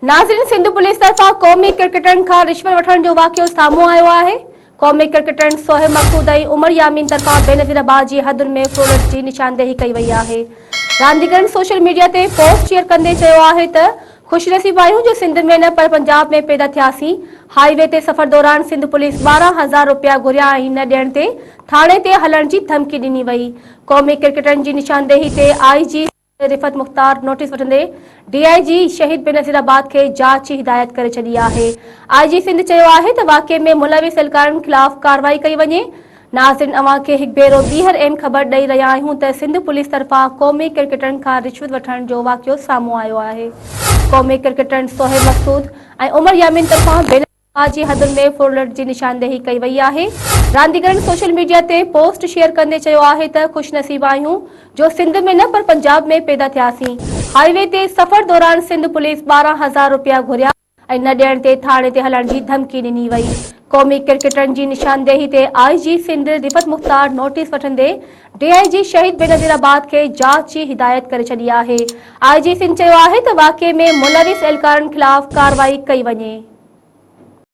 ناظرين سنڌ پوليس طرفان قومي ڪرڪيٽرن کان رشوت وٺڻ جو واقعو سامهون آيو آهي. قومي ڪرڪيٽرن صهيب مقصود ۽ عمر يامين طرفان بينظير آباد جي حدن ۾ ڦرلٽ جي نشاندهي ڪئي وئي آهي. رانديگرن سوشل ميڊيا تي پوسٽ شيئر ڪندي چيو آهي ته خوش نصيب آهيون جو سنڌ ۾ نه پر پنجاب ۾ پيدا ٿياسين، هاء وي تي سفر دوران سنڌ پوليس 12 هزار رپيا گهريا ۽ نه ڏيڻ تي ٿاڻي تي هلڻ جي ڌمڪي ڏني وئي. قومي ڪرڪيٽرن جي نشاندهي تي آء جي رفعت مختار نوٽيس وٺندي ڊي I جي شهيد بينظير آباد کي جاچ جي هدايت ڪري ڇڏي آهي. آء جي سنڌ چيو آهي ته واقعي ۾ ملوث اهلڪارن خلاف ڪارروائي ڪئي وڃي. ناظرين اوهان کي هڪ ڀيرو ٻيهر اهم خبر ڏئي رهيا آهيون ته سنڌ پوليس طرفان قومي ڪرڪيٽرن کان رشوت وٺڻ جو واقعو سامهون آيو آهي. قومي ڪرڪيٽرن صهيب مقصود ۽ عمر يامين طرفان بينظير آباد جي حدن ۾ ڦرلٽ جي نشاندهي ڪئي وئي آهي. رانديگرن سوشل ميڊيا تي پوسٽ شيئر ڪندي چيو آهي ته خوش نصيب آهيون جو سنڌ ۾ نه پر پنجاب ۾ پيدا ٿياسين، هاء وي تي سفر دوران سنڌ پوليس 12 هزار رپيا گهريا ۽ نه ڏيڻ تي ٿاڻي تي هلڻ جي ڌمڪي ڏني وئي. قومي ڪرڪيٽرن جي نشاندهي تي آء جي سنڌ رفعت مختار نوٽيس وٺندي ڊي I جي شهيد بينظير آباد کي جاچ جي هدايت ڪري ڇڏي آهي. آء جي سنڌ چيو آهي ته واقعي ۾ ملوث اهلڪارن خلاف ڪارروائي ڪئي وڃي.